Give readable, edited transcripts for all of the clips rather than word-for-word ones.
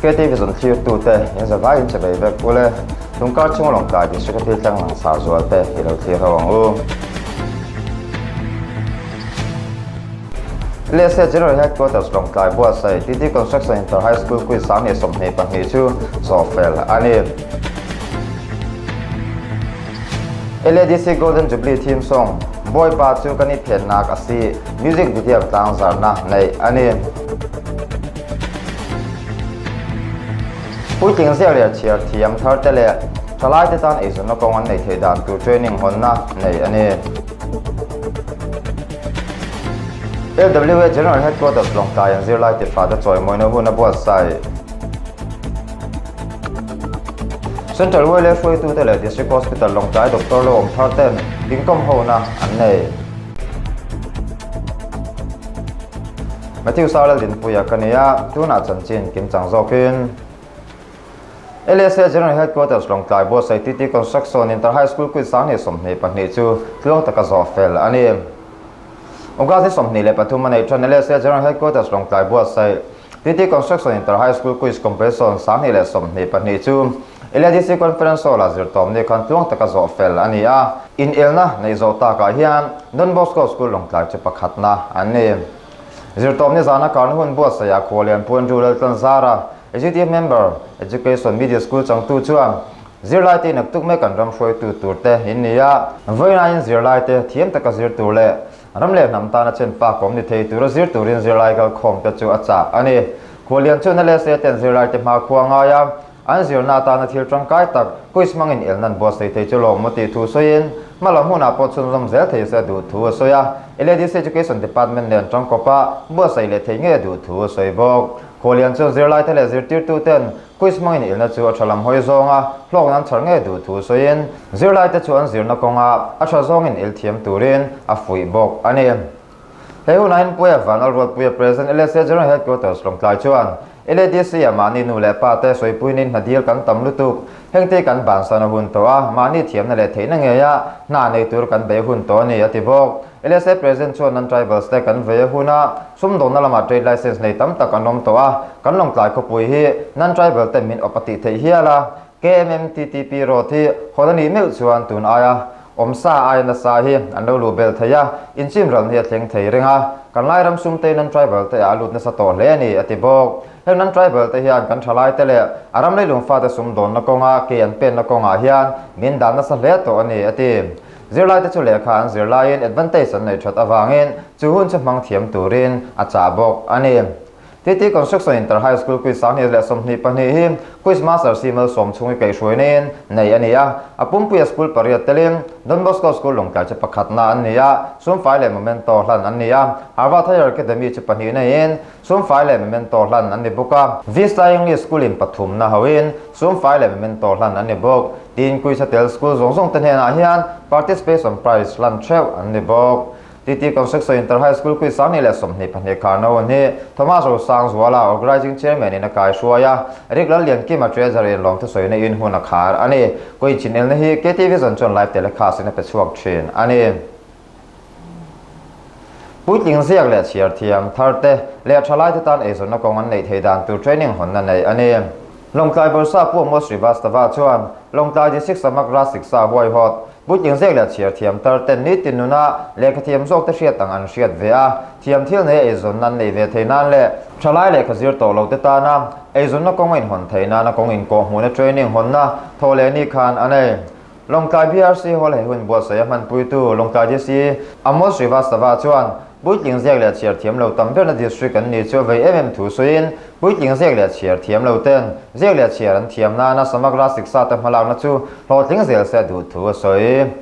KTV zawn thlirtute in zavai in che vei vek ule. Tungkar chhunga Lawngtlai District a thil tlang langsar zual te i lo thlir ho ang u. LSA General Headquarters Lawngtlai buatsaih TT Construction Inter High School Quiz 2022 chu zawhfel a ni. LADC Golden Jubilee Theme Song Bawipa chu kan i phennak a si music video tlangzarhna neih a ni. Puitling ziak leh chhiar thiam tharte leh thalaite tan eizawnna kawng an neih theih dan tur training hawnna neih a ni. LWA General Headquarters Lawngtlai an zirlai tithate chawimawina hun a buatsaih. Central YLA hruaitute leh District Hospital Lawngtlai Doctor lo awm thar ten inkawm hona an nei. Matthew Sarlal Dinpuia ka ni a, tunah chanchin kimchang zawkin. LSA General Headquarters Lawngtlai buatsaih TT Construction Inter High School Quiz 2022 chu tluang taka zawh fel a ni. August ni 23 a neih tan LSA General Headquarters Lawngtlai buatsaih TT Construction Inter High School Quiz Competition 2022 chu LADC Conference Hall-ah zirtawmni khan tluang taka zawh fel a ni a. Inelna neih zawh takah hian Don Bosco School Lawngtlai chu pakhatna an ni. Zirtawmni zana karna hun buatsaihah Khualian Pu Andrew Laltlanzara, Executive Member, Education Media School changtu chuan zirlaite in aktuk mek an ram hruaitu turte in ni a. Vawiinain zirlaite thiam taka zir tur leh ram leh hnam tana chen pak awm ni thei tura zir turin zirlai kalkhawm te chu a chah a ni. Khualian chuan LSA ten zirlaite hmakhua ngai a, an zirna atana thil tangkai tak quiz hmangin elnan buatsaih thei chu lawm maw tih thu sawiin hmalam hunah pawh chhunzawm zel thei se a duh thu a sawi a. LADC Education Department nen tangkawpa buatsaih leh thei ngei a duh thu a sawi bawk. Khualian chuan zirlaite leh zirtirtuten quiz hmangin elna chu a tha lam hawi zawnga hlawk nan chhar ngei duh thu sawiin zirlaite chu an zirna kawnga a tha zawngin el thiam turin a fuih bawk a ni. He hunah hian Puia Vanlalruatpuia President LSA General Headquarters Lawngtlai chuan LADC ah mahni nu leh pa te sawipuinin hna dil kan tam lutuk. Hengte kan bansan a hun tawh a, mahni thiamna leh theihna ngeia hna nei tur kan bei hun tawh a ni a ti bawk. LSA President chuan non-tribals te kan vei a hun a, sumdawnna lamah trade license nei tam tak an awm tawh a, kan Lawngtlai khawpui hi non-tribal te min awp a tih theih hial a, KMMTTP road hi hawn a nih meuh chuan tun aia awmsa aia nasa hi an lo luh belh thei a, inchim ral hi a thleng thei reng a, kan lai ram sum te non-tribal te ah a lut nasa tawh hle a ni a ti bawk. Heng non-tribal te hian kan thalai te leh a ram leilung fate sumdawnna kawnga ke an penna kawngah hian min dan nasa hle tawh a ni a ti. Zirlai te chu lehkha an zir laiin advantage an neih that avangin chu hun chu hmang thiam turin a chah bawk a ni. TT Construction Inter High School Quiz 2022 hi Quiz Master C Malsawm chhungi kaihhruaina in nei a ni a. A pumpuia school pariat telin Don Bosco School Lawngtlai chu pakhatna an ni a, Sumfai leh Memento hlan an ni a. Harvard Higher Academy chu pahnihna in Sumfai leh Memento hlan an ni bawk a. Vista English School in pathumna hoin Sumfai leh Memento hlan an ni bawk. Tin, Quiz a tel school zawng zawng te hnenah hian Participation Prize hlan theuh an ni bawk. TT Construction Inter High School Quiz 2022 kharna hun hi Thomas Rosangzuala, Organising Chairman in a kai hruai a, Eric Lalliankima Treasury in lawmthu sawina in hun a khar a ni. Quiz chinelna hi KT Vision chuan live telecast in a pe chhuak thin a ni. Puitling ziak leh chhiar thiam thar te leh thalai te tan eizawnna kawng an neih theih dan tur training hawnna neih a ni. Lawngtlai Bawrhsa Pu Amos Srivastava chuan Lawngtlai District Samagra Siksa huaihawt Puitling ziak leh chhiar thiam tar ten nitin nuna lehkha thiam zawk te hriat ang an hriat ve a, thiam thil nei eizawnna an nei ve thei nan leh thalai lehkha zir tawh lo te tana eizawnna kawng a inhawn thei nana kawng inkawhhmuhna training hawnna thaw leh ni khan a nei. Lawngtlai BRC Hall he hun buatsaih a hmanpuitu Lawngtlai DC Amos Srivastava chuan puitling ziak leh chhiar thiam lo tam berna district an ni chu a vei em em thu sawiin puitling ziak leh chhiar thiam lo ten ziak leh chhiar an thiam nana Samagra Siksha te hmalakna chu hlawhtling zel se a duh thu a sawi.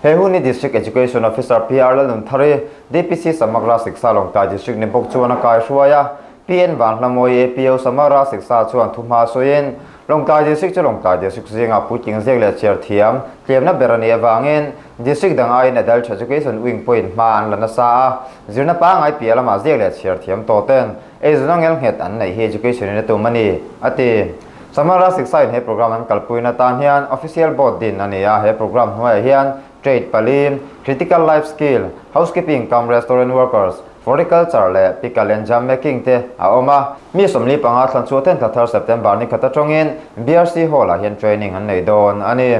He hun hi District Education Officer PR Lalnunthari, DPC Samagra Siksha Lawngtlai District ni bawk chuan a kaihruai a, PN Vanhlamawi APO Samagra Siksha chuan thuhma sawiin Lawngtlai District chu Lawngtlai District zingah puitling ziak leh chhiar thiam tlemna ber a nih avangin District dang aiin Adult Education Wing pawhin hma an la nasa a, zirna pangngai piah lamah ziak leh chhiar thiam tawh ten eizawnna ngelnghet an neih hi Education in a tum a ni, a ti. Samara Siksa in he program an kalpuina tan hian Official Board din a ni a, he program hnuaiah hian Trade pali, Critical Life Skill, Housekeeping cum Restaurant Workers, Floriculture leh Pickle and Jam Making te a awm a. Mi 45 thlan chhuah ten thla thar September ni khat atangin BRC Hall-ah hian training an nei dawn a ni.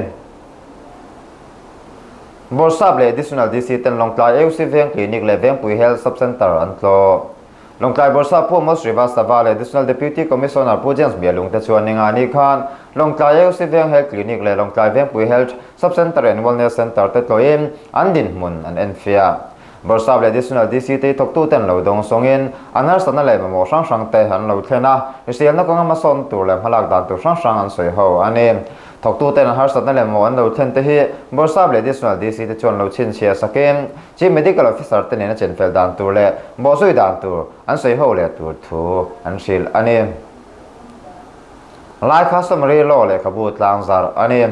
Bawrhsap leh Additional DC ten Lawngtlai AUC Veng Clinic leh Vengpui Health Sub-Centre an tlawh. Lawngtlai Bawrhsap Pu Amos Srivastava leh Additional Deputy Commissioner Pu James Bialung te chuan ninga ni khan Lawngtlai AUC Veng Health Clinic leh Lawngtlai Vengpui Health Sub-Centre and Wellness Centre te tlawhin an dinhmun an enfiah. Bawrhsap leh Additional DC te hi thawktuten lo dawng sawngin an harsatna leh mamawh hrang hrang te an lo thlen a, hriselna kawnga hmasawn tur leh hmalak dan tur hrang hrang an sawi ho a ni. Thawktuten an harsatna leh mamawh an lo thlen te hi Bawrhsap leh Additional DC te chuan lo chhinchhiah sakin Chief Medical Officer te nena chenfel dan tur leh bawhzui dan tur an sawi ho leh tur thu an hrilh a ni. Lai Customary Law lehkhabu tlangzarh a ni.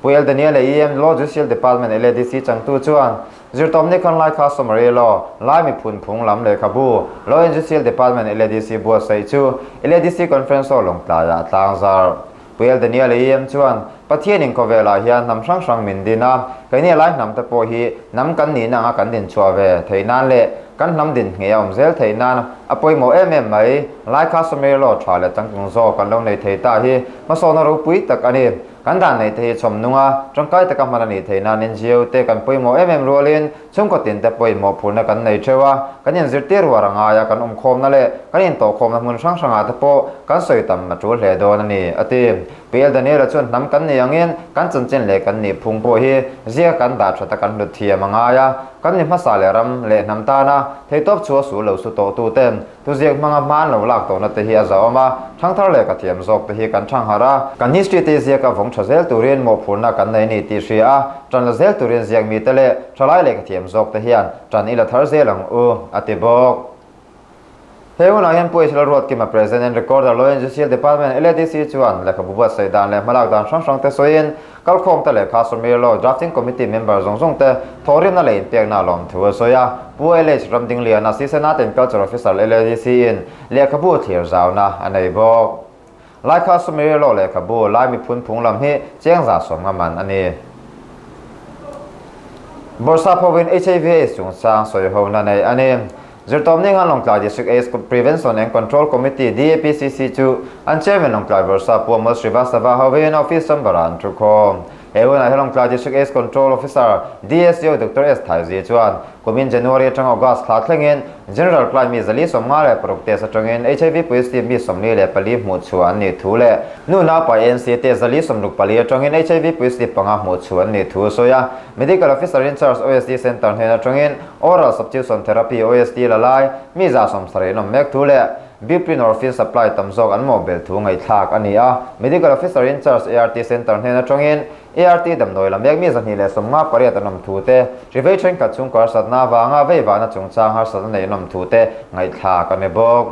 Pu El Daniel leh EM Law Judicial Department LADC changtu chuan Zirtawmni khan Lai Customary Law, Lai miphun phung lam lehkhabu, Law and Judicial Department LADC buatsaih chu LADC Conference Hall Lawngtlaiah a tlangzarh. Pu El Daniel leh EM chuan Pathian in khawvelah hian hnam hrang hrang min din a, keini lai hnam te pawh hi hnam kan nihna anga kan din chhuah ve theih nan leh kan hnam din ngheh a awm zel theih nan a pawimawh em em mai. Lai Customary Law tha leh changtlung zawk kan lo nei thei ta hi hmasawna ropui tak a ni. Kan dan neih te hi chhawm nung a, tangkai taka hman a nih theih nan NGO te kan pawimawh em em rualin chhungkaw tin te pawimawh phurna kan nei theuh a, kan inzirtir ruar a ngai a, kan awmkhawmna leh kan intawhkhawmna hmun hrang hrangah te pawh kan sawi tam a tul hle dawn a ni, a ti. Pu El Daniel-a chuan hnam kan nih angin kan chanchin leh kan nih phung pawh hi ziaka kan dah that a kan hlut thiam a ngai a, kan mi hmasa leh ram leh hnam tana theitawp chhuah sul lo su tawhtu ten Thuziak hmanga hma an lo lak tawhna te hi a zahawm a, thangthar leh ka thiam zawk te hi kan thang harh a, kan history te ziaka vawng tha zel turin mawhphurhna kan nei ni tih hria a, tan la zel turin ziak mite leh thalai leh ka thiam zawk te hian tan i la thar zel ang u, a ti bawk. He hunah hian Pu H Lalruatkima President and Recorder Law and Judicial Department, LADC, chuan lehkhabu buatsaih dan leh hmalak dan hrang hrang te sawiin Kalkhawm te leh Customary Law Drafting Committee member zawng zawng te thawhrimna leh inpekna lawmthu a sawi a. Pu LH Ramdingliana, Sisen Art and Culture Officer LADC in lehkhabu thlir zauna a nei bawk. Lai Customary Law lehkhabu Lai miphun phung lam hi cheng 150 man a ni. Bawrhsap hovin HIV AIDS chungchang sawihona neih a ni. Zirtawpni khan Lawngtlai District AIDS Prevention and Control Committee, DAPCC, chu an Chairman Lawngtlai Bawrhsap Pu Amol Srivastava hovin office chamber-ah an thu khawm. He hunah hian Lawngtlai District AIDS Control Officer, DSO, Doctor S. Thaizi chuan kumin January atanga August thla thlengin General Client mi 456 test atangin HIV positive mi 44 hmuh chhuah an nih thu leh nu naupai ANC test 464 atangin HIV positive panga hmuh chhuah an nih thu a sawi a. Medical Officer in Charge OSD Centre hnen atangin Oral Substitution Therapy, OST, la lai, mi 170 an awm mek thu leh Buprenorphine supply tam zawk an mawh belh thu ngaihthlak a ni a. Medical Officer in Charge ART Centre hnen atangin ART damdawi la mek mi 258 an awm thu te, ri vei thenkhat chhungkaw harsatna avanga veivahna chungchang harsatna neih an awm thu te ngaihthlak a ni bawk.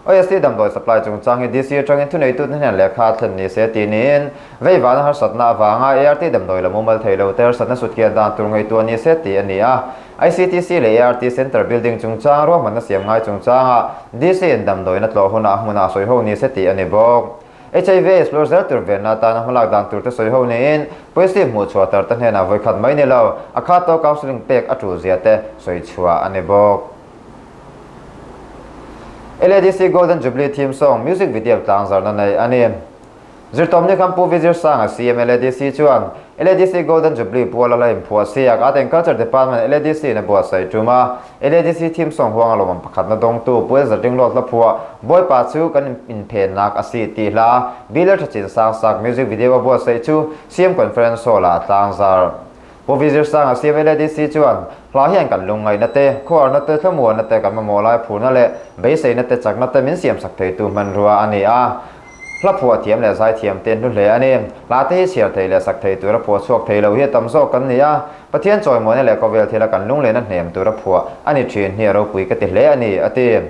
OST damdawi supply chungchang hi DC atangin thuneitute hnen lehkha a thlen ni se tih niin, veivahna harsatna avanga ART damdawi la mumal thei lo te harsatna sutkian dan tur ngaihtuah ni se tih a ni a. ICTC leh ART Centre building chungchang ruahmanna siam ngai chungchangah DC in damdawiin a tlawh hunah a hmunah sawi ho ni se tih a ni bawk. HIV AIDS lur zel tur venna atana hmalak dan tur te sawi ho niin, Poisi hmuh chhuah tar te hnenah vawikhat mai ni lo, a khat tawh counselling pek a tul zia te sawi chhuah a ni bawk. LADC Golden Jubilee Theme Song music video tlangzarhna nei a ni. Zirtawmni khan Pu Vizir Sanga CM LADC chuan LADC Golden Jubilee puala la inphuah siak Art and Culture Department LADC in a buatsaih tum a. LADC Theme Song huanga lawmawm pakhatna dawngtu Pu Elza Ringlawt hla phuah Bawipa chu kan inphennak a si tih hla Biler Thachin Sangsak music video a buatsaih chu CM Conference Hall-ah a tlangzarh. Pu Vizir Sanga CM LADC chuan hla hian kan lungngaihna te, khuarna te, thlamuanna te, kan mamawh lai phurna leh beiseina te, chakna te min siamsak theitu hmanrua a ni a. Hla phuah thiam leh zai thiam te an hlu hle a ni. Hla te hi chhiar thei leh sak thei tura phuah chhuak thei lo hi a tam zawk kan ni a. Pathian chawimuana leh khawvel thila kan lunglen a hnem tura phuah a ni thin hi a ropui ka ti hle a ni, a ti.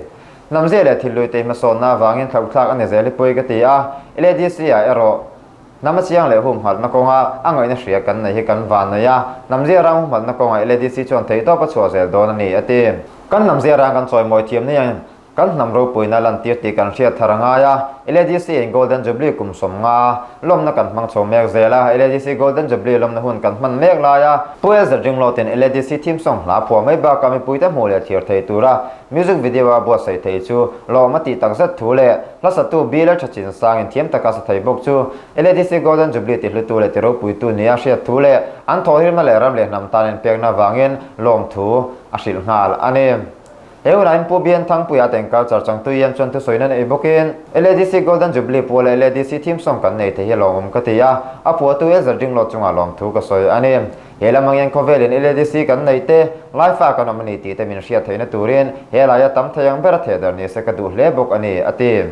Hnamzia leh thil lui te hi hmasawnna avangin thlauhthlak a ni zel hi pawi ka ti a. LADC-ah erawh Hnam a chiang leh humhalhna kawnga a ngaihna hria kan nei hi kan van nei a, hnam zia rang humhalhna kawngah LADC chuan theihtawp a chhuah zel dawn a ni, a ti. Kan hnam zia rang kan chawimawi thiam ni ang. Kan hnam ropuina lantir tih kan hriat thar a ngai a, LADC in Golden Jubilee kum 50 lawmna kan hmang chho mek zel a, LADC Golden Jubilee lawmna hun kan hman mek lai a, Pu Elza Ringlawtin LADC theme song hla phuah mai bakah mipuite hmuh leh thlir thei tura music video a buatsaih thei chu lawm a tih takzet thu leh hla satu Bill a tha chin sangin thiam taka sa thei bawk chu LADC Golden Jubilee tihlutu leh tiropuitu nia hriat thu leh an thawhhirna leh ram leh hnam tan inpekna vangin lawmthu a hrilh nghal a ni. He hunah Pu Bian Thangpuia teng culture changtu iam chuan thusawi nan ei bawkin LADC Golden Jubilee pual leh LADC theme song kan nei thei hi lawmawm ka ti a, a phuahtu Elza Ringlawt chungah lawmthu ka sawi a ni. He lam angin khawvelin LADC kan neih te, Laifa kan awm a ni tih te min hriat theihna turin he laia tam thei ang bera theh dar nise ka duh hle bawk a ni, a ti.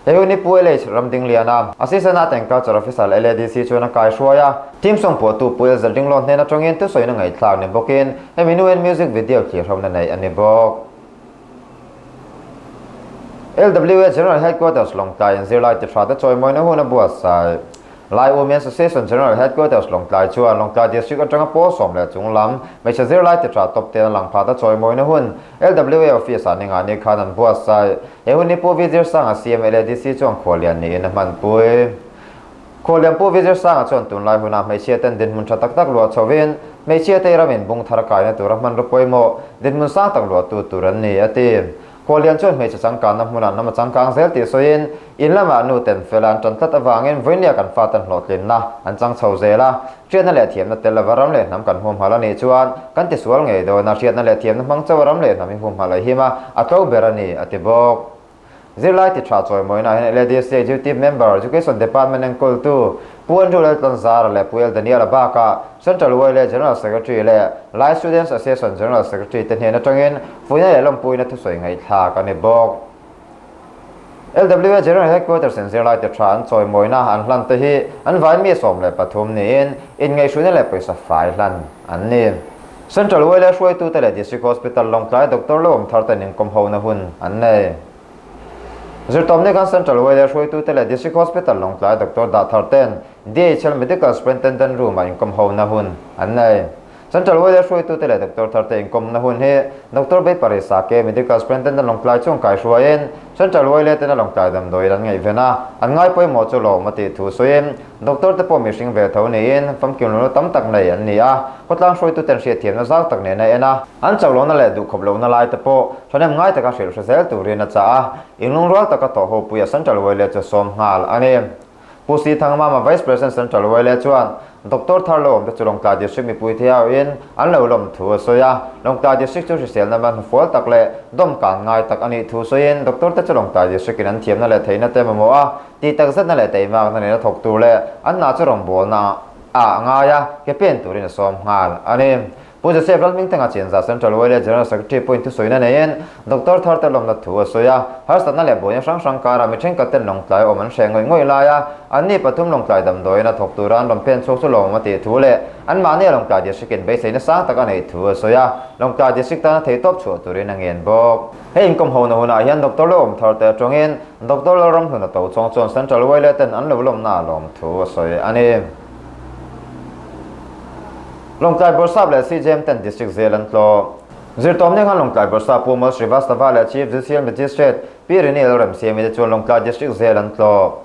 He hun hi Pu LH Ramdingliana, Assistant Art and Culture Officer LADC chuan a kaihruai a, theme song phuahtu Pu Elza Ringlawt hnen atangin thusawiin a ngaihthlak ni bawkin hemi hnuin music video thlirhawmna neih a ni bawk. LWA General Headquarters Lawngtlai in zirlai ti tha te chawimawina hun a buatsaih. Lai Women Association General Headquarters Lawngtlai chuan Lawngtlai District atanga pawl sawm leh chung lam hmeichhe zirlai ti tha tawp ten a lang phat a chawimawina hun LWA Office ah ninga ni khan an buatsaih. He hun hi Pu Vijay Sanga CM LADC chuan khuallian niin a hmanpui. Khuallian Pu Vijay Sanga chuan tunlai hunah hmeichhia ten dinhmun tha tak tak luah chhovin hmeichhia te ramin bung thar kaina tura hmanraw pawimawh dinhmun sang tak luahtu tur an ni, a ti. Khuallian chuan hmeichhe changkanna hmunah hnam a changkang zel tih sawiin in lamah nu ten fel an tan tlat avangin vawinia kan fa ten hlawhtlinna an chang chho zel a, hriatna leh thiamna tel lova ram leh hnam kan humhalh a nih chuan kan tisual ngei dawn a, hriatna leh thiamna hmang chauh a ram leh hnam hi humhalh a him a, a tlo ber a ni, a ti bawk. Zirlai ti tha chawimawina ah hian LADC Executive Member, Education Department enkawltu Pu Andrew Laltlanzara leh Pu El Daniel-a bakah Central YLA General Secretary leh Lai Students Association General Secretary te hnen atangin fuihna leh lawmpuina thusawi ngaihthlak a ni bawk. LWA General Headquarters in zirlai ti tha an chawimawina an hlan te hi an vai mi 13 niin inngaihhruina leh pawisa fai hlan an ni. Central YLA hruaitute leh District Hospital Lawngtlai Doctor Lawm thar ten inkawm hona hun an nei. Zirtawmni khan Central YLA hruaitute leh District Hospital Lawngtlai Doctor dah thar ten DHL Medical Superintendent Room ah inkawm hona hun an nei. Central YLA hruaitute leh Doctor thar te inkawmna hun hi Doctor Beipari Sake Medical Superintendent Lawngtlai chung kaihruaiin Central YLA tena Lawngtlai damdawiin an ngaihven a, an ngai pawimawh chu lawm a tih thu sawiin Doctor te pawh mihring ve tho niin famkim lohna tam tak nei an ni a, khawtlang hruaituten hriatthiamna zau tak nen a en a, an chauh lohna leh duhkhawp lohna lai te pawh thahnem ngai taka hrilh hre zel turin a chah a, inlungrual taka tawh ho puia Central YLA chu sawm nghal a ni. Pu Si Thangmama Vice President Central YLA chuan Doctor thar lo awmte chu Lawngtlai District mipui thei auhin an lo lawm thu a sawi a, Lawngtlai District chu hriselna man hnufual tak leh dawmkan ngai tak a nih thu sawiin Doctor te chu Lawngtlai District in an thiamna leh theihna te mamawh a, Tih tak zetna leh teimakna nena thawk tur leh an hna chu rawngbawlna ah a ngai a, ke pen turin a sawm nghal a ni. Pu Joseph Lalhmingthanga Chinzah Central YLA General Secretary pawhin thusawina neiin Doctor Tharte lawmna thu a sawi a, harsatna leh buaina hrang hrang karah mi thenkhat ten lawngtlai awm an hreh ngawih ngawih lai a, anni pathum lawngtlai damdawiin a thawk tura an rawn pen chhuak chu lawmawm a tih thu leh anmahni a lawngtlai district in beiseina sang tak a neih thu a sawi a, lawngtlai district tana theihtawp chhuah turin a ngen bawk. Hei inkawm hona hunah hian Doctor Lawm Tharte atangin Doctor Lalramhluna Tochawng chuan Central YLA ten an lo lawmna a lawm thu a sawi a ni. Lawngtlai Bawrhsap leh CJM ten District zel an tlawh. Zirtawmni khan Lawngtlai Bawrhsap Pu Mal Srivastava leh Chief Judicial Magistrate Pi Rini Lalremsiami te chuan Lawngtlai District zel an tlawh.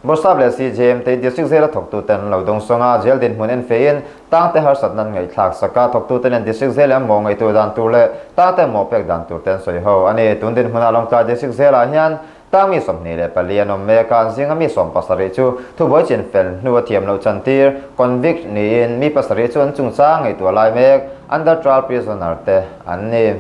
Bawrhsap leh CJM te District zela thawktuten an lo dawngsawng a, jail dinhmun en feiin tangte harsatna an ngaihthlak sak a, thawktuten an District zela an mawh ngaihtuah dan tur leh tangte mawh pek dan tur te an sawi ho a ni. Tun dinhmunah Lawngtlai District zelah hian tang mi 24 an awm mek a, an zinga mi 17 chu thubuai chin fel hnu a thiam loh chantir, convict, niin mi pasarih chu an chungchang ngaihtuah lai mek, under trial prisoner, te an ni.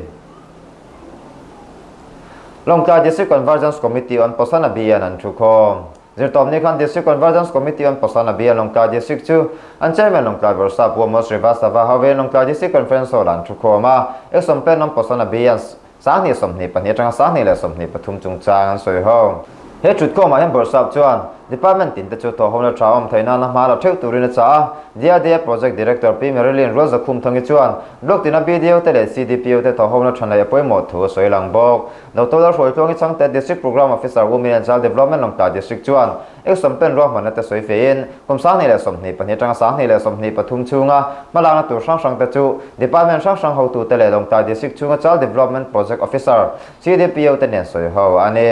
Lawngtlai District Convergence Committee on Posana Bian an thu khawm. Zirtawpni khan District Convergence Committee on Posana Bian Lawngtlai District chu an Chairman Lawngtlai Bawrhsap Pu Amos Srivastava hovin Lawngtlai District Conference Hall ah an thu khawm a, Action Plan on Posana Bian 2022 atanga 2023 chungchang an sawi ho. He thutkhawmah hian Bawrhsap chuan Department tin te chu thawhhawmna tha awm theih nana hma la theuh turin a chah a. DRDA Project Director Pi Marilyn Rualzakhumthangi chuan Block tina BDO te leh CDPO te thawhhawmna tha neih a pawimawh thu a sawi lang bawk. Doctor Lalhruaitluangi Chhangte District Programme Officer Women and Child Development Lawngtlai District chuan Action Plan ruahmanna te sawi feiin kum 2022 atanga 2023 chhunga hmalakna tur hrang hrang te chu Department hrang hrang hotute leh Lawngtlai District chhunga Child Development Project Officer, CDPO, te nen sawi ho a ni.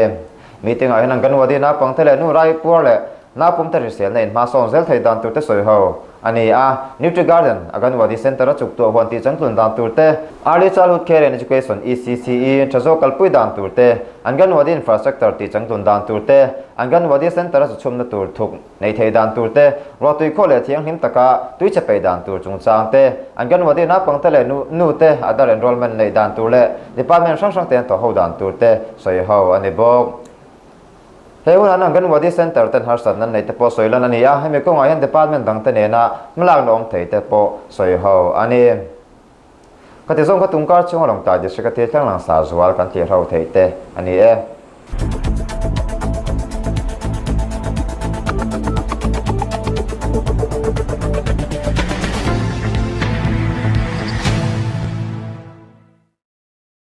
Meeting ah hian Anganwadi naupangte leh nu rai puar leh naupumte hriselna in hmasawn zel thei dan turte sawi ho a ni a. Nutri Garden, Anganwadi Centre a chuk tuah huan tih changtlun dan turte, Early Childhood Care and Education, ECCE, tha zawk kalpui dan turte, Anganwadi Infrastructure tih changtlun dan turte, Anganwadi Centre a chhumna tur thuk nei thei dan turte, ruahtui khaw leh thianghlim taka tui che peih dan tur chungchang te, Anganwadi naupangte leh nu nute Aadhaar enrollment neih dan tur leh Department hrang hrang te an thawh ho dan tur te sawi ho a ni bawk. He hunah Anganwadi Centre ten harsatna neih te pawh sawi lan a ni a, hemi kawngah hian Department dang te nena hmalakna awm thei te pawh sawi ho a ni. Khati zawng kha tungkar chhunga Lawngtlai District a thil thleng langsar zual kan tih hro theih te a ni e.